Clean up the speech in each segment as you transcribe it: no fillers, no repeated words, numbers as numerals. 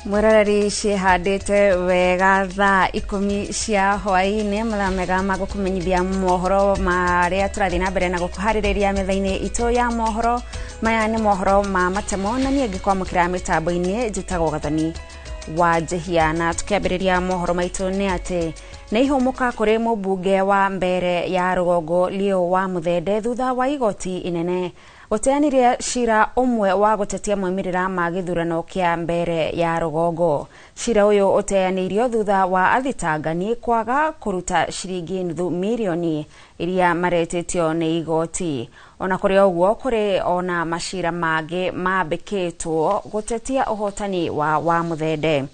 Mwĩroreri, ciĩhandĩte wega thaa 10 cia hwaĩ-inĩ, mathaa mega ma gũkũmenyithia mohoro marĩa tũrathiĩ na mbere na gũkũharĩrĩria metha-inĩ itũ ya mohoro. Maya nĩ mohoro ma matemo, na niĩ ngĩkwamũkĩra mĩtambo-inĩ njĩtagwo Gathoni wa Njehia. Na tũkĩambĩrĩria mohoro maitũ nĩ atĩ nĩ ihũmũka kũrĩ mũmbunge wa Mbere ya Rũgongo Leo wa Mũthende thutha wa igoti inene gũteanĩria cira ũmwe wa gũtetia moimĩrĩra ma gĩthurano kĩa Mbere ya Rũgongo. Cira ũyũ ũteanĩirio thutha wa athitangani kwaga kũruta ciringi 0.5 mirioni iria maretĩtio nĩ igoti. Ona kũrĩ ũguo, kũrĩ ona macira mangĩ mambĩkĩtwo gũtetia ũhotani wa Mũthende.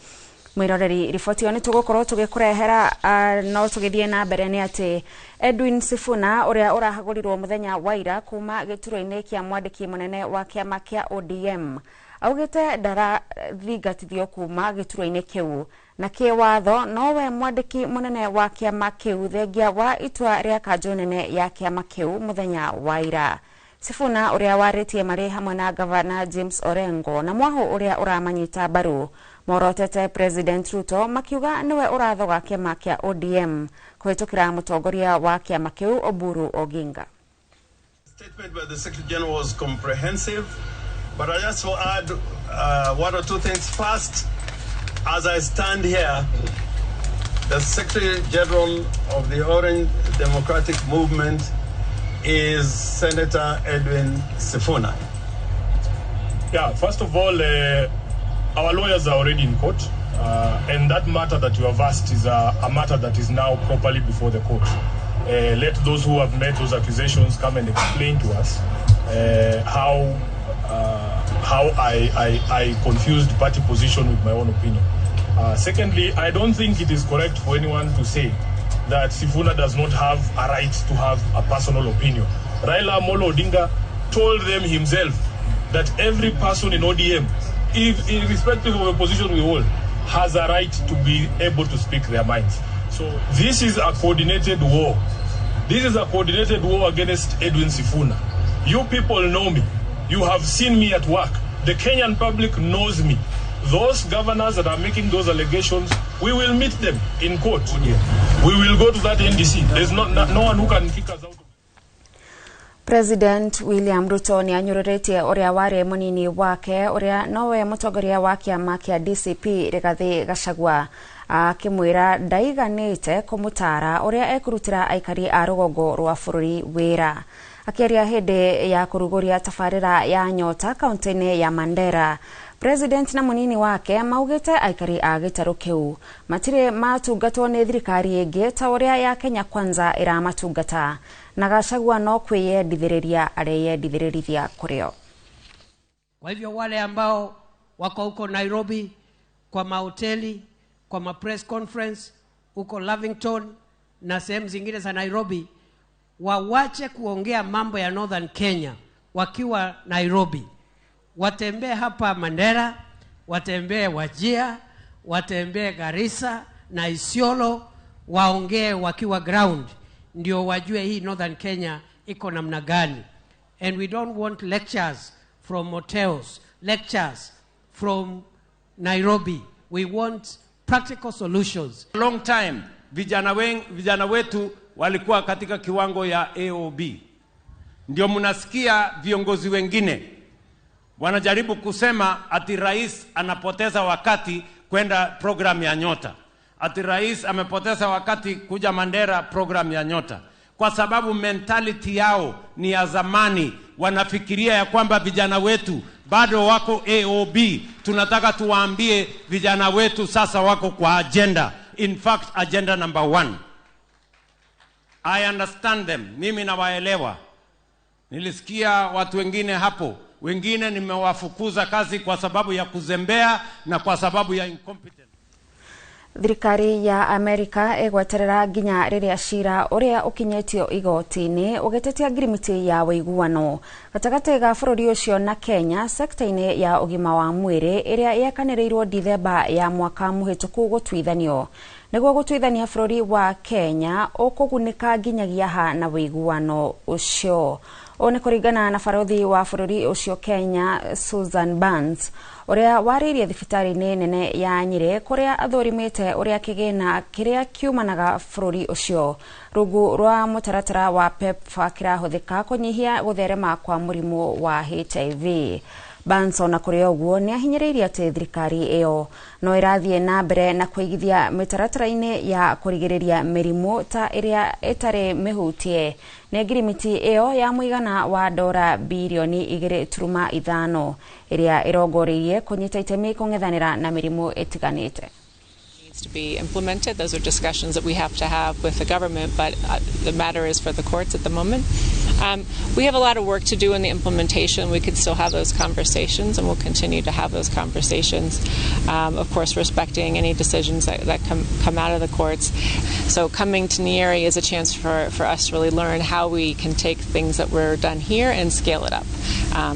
Mwĩroreri, riboti ĩyo nĩ tũgũkorwo tũgĩkũrehera. No tũgĩthiĩ na mbere nĩ atĩ Edwin Sifuna, ũrĩa ũrahagũrirwo mũthenya wa ira kuma gĩturwa-inĩ kĩa mwandĩki mũnene wa kĩama kĩa ODM, augĩte ndarathingatithio kuma gĩturwa-inĩ kĩu na kĩwatho nowe mwandĩki mũnene wa kĩama kĩu thengia wa itua rĩa kanjũ nene ya kĩama kĩu mũthenya wa ira. Sifuna, ũrĩa warĩtie marĩ hamwe na Gavana James Orengo na mwahu ũrĩa ũramanyita mbaru, morotete President Ruto makiuga nĩwe ũrathoga kĩama kĩa ODM kũhĩtũkĩra mũtongoria wa kĩama kĩu Oburu Oginga. Statement by the Secretary General was comprehensive, but I just will add one or two things. First, as I stand here, the Secretary General of the Orange Democratic Movement is Senator Edwin Sifuna. Yeah, first of all, our lawyers are already in court, and that matter that you have asked is a matter that is now properly before the court. Let those who have made those accusations come and explain to us how I confused party position with my own opinion. Secondly, I don't think it is correct for anyone to say that Sifuna does not have a right to have a personal opinion. Raila Amolo Odinga told them himself that every person in ODM, if, irrespective of the position we hold, has a right to be able to speak their minds. So this is a coordinated war. This is a coordinated war against Edwin Sifuna. You people know me. You have seen me at work. The Kenyan public knows me. Those governors that are making those allegations, we will meet them in court. We will go to that NDC. There's not, no one who can kick us out. President William Ruto nĩ anyũrũrĩtie ũrĩa warĩ mũnini wake, ũrĩa nowe mũtongoria wa kĩama kĩa DCP Rigathĩ Gachagua, akĩmwĩra ndaiganĩte kũmũtara ũrĩa ekũrutĩra aikari a rũgongo rwa bũrũri wĩra. Akĩaria hĩndĩ ya kũrugũria tabarĩra ya Nyota kaunti-inĩ ya Mandera, President na mũnini wake maugĩte aikari a gĩtarũ kĩu matirĩ matungatwo nĩ thirikari ĩngĩ ta ũrĩa ya Kenya Kwanza ĩramatungata, na Gachagua no kwĩyendithĩrĩria areyendithĩrĩria kũrĩ o. Kwa hivyo wale ambao wako huko Nairobi kwa mahoteli, kwa ma press conference huko Lavington na sehemu zingine za Nairobi, wawache kuongea mambo ya Northern Kenya wakiwa Nairobi. Watembee hapa Mandera, watembee Wajir, watembee Garissa na Isiolo, waongee wakiwa ground, ndio wajue hii Northern Kenya iko namna gani. And we don't want lectures from hotels, lectures from Nairobi. We want practical solutions. Long time vijana wetu walikuwa katika kiwango ya AOB. Ndio mnasikia viongozi wengine wanajaribu kusema ati rais anapoteza wakati kwenda program ya Nyota, ati rais amepoteza wakati kuja Mandera program ya Nyota, kwa sababu mentality yao ni ya zamani. Wanafikiria ya kwamba vijana wetu bado wako AOB. Tunataka tuwaambie vijana wetu sasa wako kwa agenda, in fact agenda number one. I understand them, mimi nawaelewa. Nilisikia watu wengine hapo, wengine nimewafukuza kazi kwa sababu ya kuzembea na kwa sababu ya incompetence. Thirikari ya Amerika ĩgweterera nginya rĩrĩa cira ũrĩa ũkinyĩtio igoti-inĩ ũgĩtetia ngirimiti ya ũiguano gatagatĩ ga bũrũri ũcio na Kenya sekta-inĩ ya ũgima wa mwĩrĩ ĩrĩa yekanĩrĩirwo Dithemba ya mwaka mũhĩtũku gũtuithanio. Nĩguo gũtuithania bũrũri wa Kenya ũkũgunĩka nginyagia ha na ũiguano ũcio. Ũũ nĩ kũringana na barothi wa bũrũri ũcio Kenya Susan Burns, ũrĩa warĩirie thibitarĩ-inĩ nene ya Nyĩrĩ kũrĩa athũrimĩte ũrĩa kĩgĩna kĩrĩa kiumanaga bũrũri ũcio rungu rwa mũtaratara wa PEPFAR kĩrahũthĩka kũnyihia gũtherema kwa mũrimũ wa HIV. Burns ona kũrĩ ũguo nĩ ahinyĩrĩirie atĩ thirikari ĩyo no ĩrathiĩ na mbere na kũigithia mĩtaratara-inĩ ya kũrigĩrĩria mĩrimũ ta ĩrĩa ĩtarĩ mĩhutie nĩ ngirimiti ĩyo ya mũigana wa dora birioni 2.5 ĩrĩa ĩrongoreirie kũnyita itemi kũng'ethanĩra na mĩrimũ ĩtiganĩte. To be implemented. Those are discussions that we have to have with the government, but the matter is for the courts at the moment. We have a lot of work to do in the implementation. We could still have those conversations, and we'll continue to have those conversations, of course, respecting any decisions that come out of the courts. So coming to Nyeri is a chance for us to really learn how we can take things that were done here and scale it up.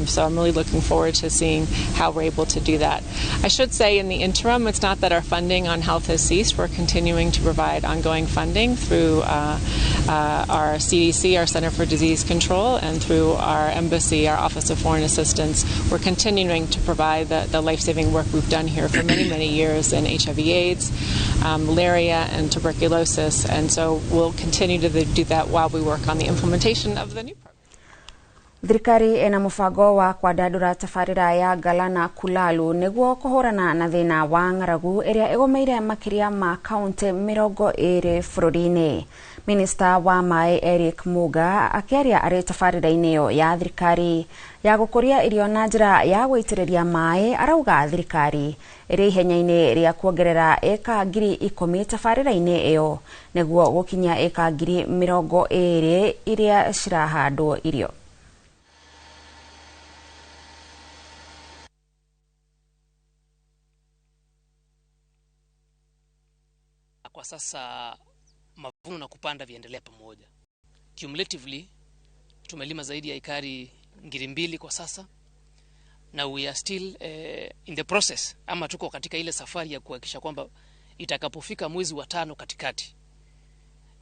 So I'm really looking forward to seeing how we're able to do that. I should say in the interim, it's not that our funding on health has ceased. We're continuing to provide ongoing funding through our CDC, our Center for Disease Control, and through our embassy, our Office of Foreign Assistance. We're continuing to provide the life-saving work we've done here for many, many years in HIV/AIDS, malaria, and tuberculosis, and so we'll continue to do that while we work on the implementation of the new program. Thirikari ĩna mũbango wa kwandandũra tabarĩra ya Galana Kulalu nĩguo kũhũrana na thĩna wa ng'aragu ĩrĩa ĩgũmĩire makĩria ma kaunti 20 bũrũri-inĩ. Minista wa maĩ Eric Muga akĩaria arĩ tabarĩra-inĩ ĩyo ya thirikari ya gũkũria irio na njĩra ya gũitĩrĩria maĩ arauga thirikari ĩrĩ ihenya-inĩ rĩa kuongerera ĩka 10,000 tabarĩra-inĩ ĩyo nĩguo gũkinyia ĩka 20,000 iria cirahandwo irio. Kwa sasa mavuno na kupanda viendelea pamoja. Cumulatively tumelima zaidi ya ekari 2,000 kwa sasa, na we are still in the process, ama tuko katika ile safari ya kuhakikisha kwamba itakapofika mwezi wa 5 katikati,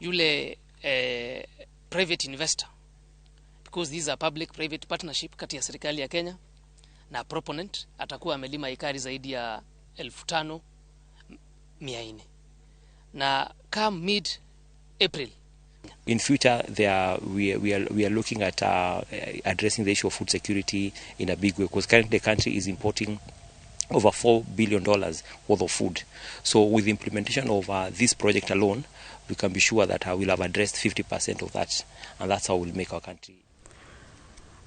yule private investor, because these are public private partnership kati ya serikali ya Kenya na proponent, atakuwa amelima ekari zaidi ya 5,400. Na come mid April. In future, we are looking at addressing the issue of food security in a big way, because currently the country is importing over $4 billion worth of food. So with the implementation of this project alone, we can be sure that we'll have addressed 50% of that, and that's how we'll make our country.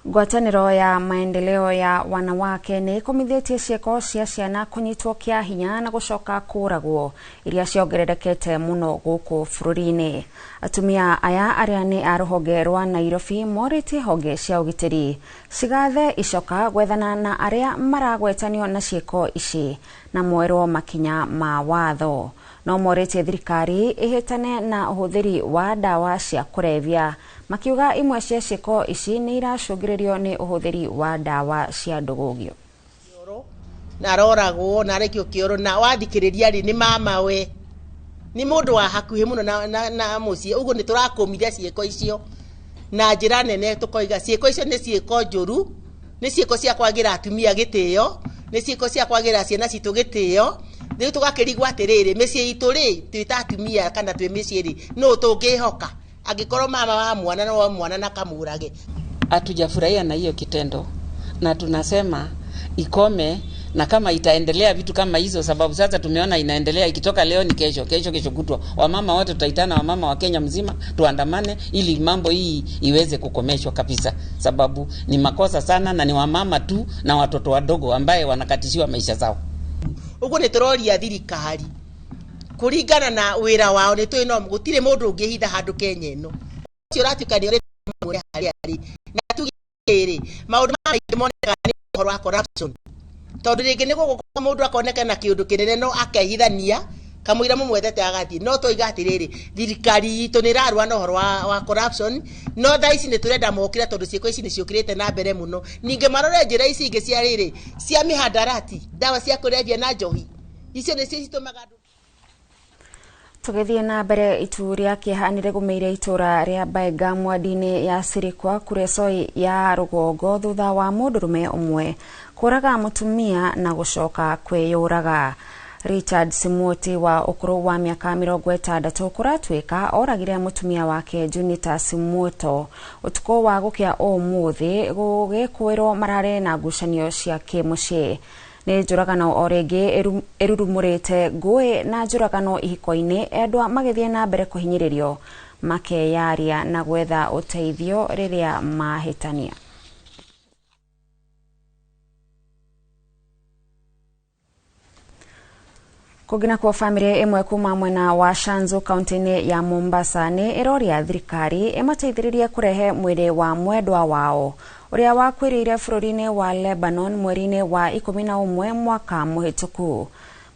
Ngwatanĩro ya maendeleo ya wanawake nĩ ĩkomithĩtie ciĩko cia ciana kũnyitwo kĩa hinya na gũcoka kũũragwo iria ciongererekete mũno gũkũ bũrũri-inĩ. Atumia aya arĩa nĩ a rũhonge rwa Nairobi morĩtie honge cia ũgitĩri cigathe icoka gwethana na arĩa maragwetanio na ciĩko ici na moerwo makinya ma watho. No morĩtie thirikari ĩhĩtane na ũhũthĩri wa ndawa cia kũrebia, makiuga imwe cia ciĩko ici nĩ iracũngĩrĩrio nĩ ũhũthĩri wa ndawa cia ndũgũgio. Na aroragwo na arekio kĩoro na wathikĩrĩria rĩ nĩ mama we nĩ mũndũ wa hakuhĩ mũno na mũciĩ, ũguo nĩ tũrakũmithia ciĩko icio na njĩra nene, tũkoiga ciĩko icio nĩ ciĩko njũru, nĩ ciĩko cia kwagĩra atumia gĩtĩo, nĩ ciĩko cia kwagĩra ciana citũ gĩtĩo. Rĩu tũgakĩrigwo atĩrĩrĩ, mĩciĩ itũ rĩ twĩ ta atumia kana twĩ mĩciĩ rĩ nũ tũngĩhoka angĩkorwo mama wa mwana no wa mwana na kamũrage. Hatujafurahia na hiyo kitendo na tunasema ikome, na kama itaendelea vitu kama hizo, sababu sasa tumeona inaendelea, ikitoka leo ni kesho, kesho kesho kutwa, wamama wote tutaitana, wamama wa Kenya mzima tuandamane ili mambo hii iweze kukomeshwa kabisa, sababu ni makosa sana na ni wamama tu na watoto wadogo ambaye wanakatishiwa maisha zao. Uguo nĩ tũroria thirikari kũringana na wĩra wao nĩ tũĩ no gũtirĩ mũndũ ũngĩhitha handũ Kenya ĩno ũcio ũratuĩka nĩ ũrĩ harĩa arĩ, na tuge rĩ maũndũ maingĩ monekaga nĩ ũhoro wa corruption, tondũ rĩngĩ nĩ gũgũka mũndũ akoneka na kĩũndũ kĩnene no akehithania kamũira mũmwethete agathiĩ. No tũiga atĩrĩrĩ, thirikari itũ nĩ ĩrarũa na ũhoro wa corruption, no thaa ici nĩ tũrenda mokĩre tondũ ciĩko ici nĩ ciũkĩrĩte na mbere mũno. Ningĩ marore njĩra ici ingĩ cia rĩrĩ cia mĩhandarati, ndawa cia kũrebia na njohi, icio nĩcio citũmaga andũ. Tũgĩthiĩ na mbere, itu rĩa kĩeha nĩ rĩgũmĩire itũra rĩa Baiga mwadi-inĩ ya Sirikwa Kuresoi ya rũgongo thutha wa mũndũrũme ũmwe kũraga mũtumia na gũcoka kwĩyũraga. Richard Simuoti wa ũkũrũ wa mĩaka 60 kũratuĩka oragire mũtumia wake Junita Simuoto ũtukũ wa gũkĩa ũmũthĩ gũgĩkwĩrwo mararĩ na ngucanio cia kĩmũciĩ. Nĩ njũragano o rĩngĩ ĩrurumũrĩte ngũĩ na njũragano ihiko-inĩ, endwa magĩthiĩ na mbere kũhinyĩrĩrio makeyaria na gwetha ũteithio rĩrĩa mahĩtania. Kũngĩ nakuo, bamĩrĩ ĩmwe kuma mwena wa Shanzu kaunti-inĩ ya Mombasa nĩ ĩroria thirikari ĩmateithĩrĩrie kũrehe mwĩrĩ wa mwendwa wao ũrĩa wakuĩrĩire bũrũri-inĩ wa Lebanon mweri-inĩ wa 11 mwaka mũhĩtũku.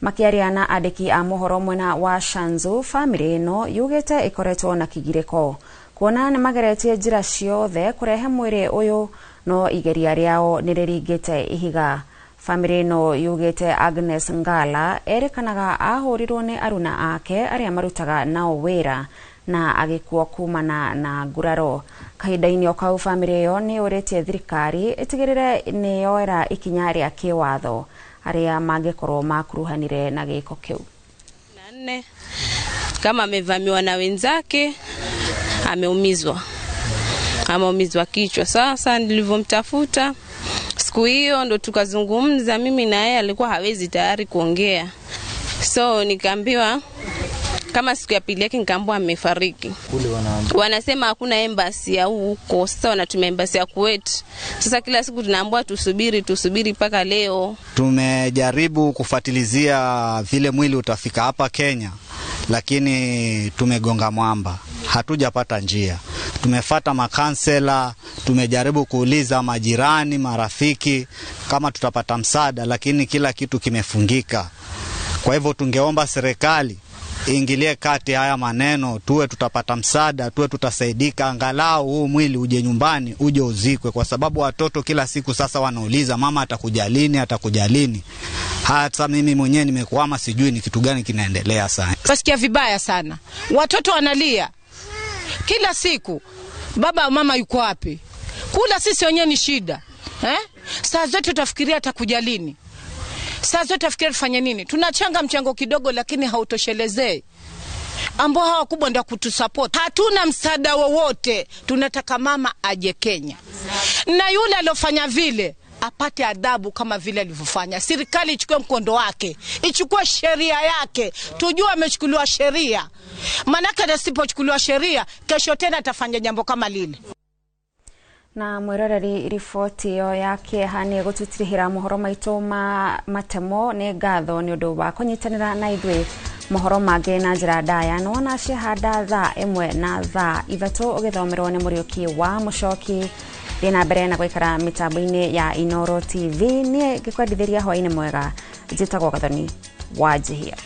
Makĩaria na andĩki a mohoro mwena wa Shanzu, bamĩrĩ ĩno yugĩte ĩkoretwo na kĩgirĩko kuona nĩ mageretie njĩra ciothe kũrehe mwĩrĩ ũyũ, no igeria rĩao nĩ rĩringĩte ihiga. Bamĩrĩ ĩno yugĩte Agnes Ngala erĩkanaga ahũrirwo nĩ aruna ake arĩa marutaga nao wĩra na agĩkua kumana na nguraro. Kahinda-inĩ o kau, bamĩrĩ ĩyo nĩ yũrĩtie thirikari ĩtigĩrĩre nĩ yoera ikinya rĩa kĩwatho arĩa mangĩkorwo makuruhanire na gĩko kĩu. 4 kama amevamiwa na wenzake, ameumizwa kichwa. Sasa nilivyomtafuta siku hiyo ndo tukazungumza mimi na yeye, alikuwa hawezi tayari kuongea, so nikaambiwa kama siku ya pili yake nikaambiwa amefariki. Wanasema hakuna embassy ya huko, sasa wanatumia embassy ya Kuwait. Sasa kila siku tunaambiwa tusubiri mpaka leo. Tumejaribu kufuatilizia vile mwili utafika hapa Kenya, lakini tumegonga mwamba, hatujapata njia. Tumefata makansela, tumejaribu kuuliza majirani, marafiki kama tutapata msaada, lakini kila kitu kimefungika. Kwa hivyo tungeomba serikali iingilie kati haya maneno, tuwe tutapata msaada, tuwe tutasaidika, angalau huu mwili uje nyumbani, uje uzikwe, kwa sababu watoto kila siku sasa wanauliza mama atakuja lini, atakuja lini. Hata mimi mwenyewe nimekwama, sijui ni kitu gani kinaendelea sana. Basikia vibaya sana, watoto wanalia kila siku, baba mama yuko wapi? Kula sisi wenyewe ni shida. Saa zote tutafikiria atakuja lini, saa zote tutafikiria tufanye nini. Tunachanga mchango kidogo lakini hautoshelezei, ambao hawa wakubwa ndio kutusupport. Hatuna msaada wowote, tunataka mama aje Kenya, na yule aliyofanya vile apate adhabu kama vile alivyofanya. Serikali ichukue mkondo wake, ichukue sheria yake, tujue amechukuliwa sheria. Manake asipochukuliwa sheria, kesho tena atafanya jambo kama lile. Na mwiroreri, riboti ĩyo ya kĩeha nĩ gũtũtirihĩra mohoro maitũ ma matemo. Nĩ ngatho nĩ ũndũ wa kũnyitanĩra na ithuĩ. Mohoro mangĩ na njĩra ndaya nĩ wona ciahanda thaa 1 na thaa 3 ũgĩthomerwo nĩ Mũriũki wa Mũcoki. Thiĩ na mbere na gũikara mĩtambo-inĩ ya Inoro TV. Niĩ ngĩkwendithĩria hwaĩ-inĩ mwega, njĩtagwo Gathoni wa Njihia.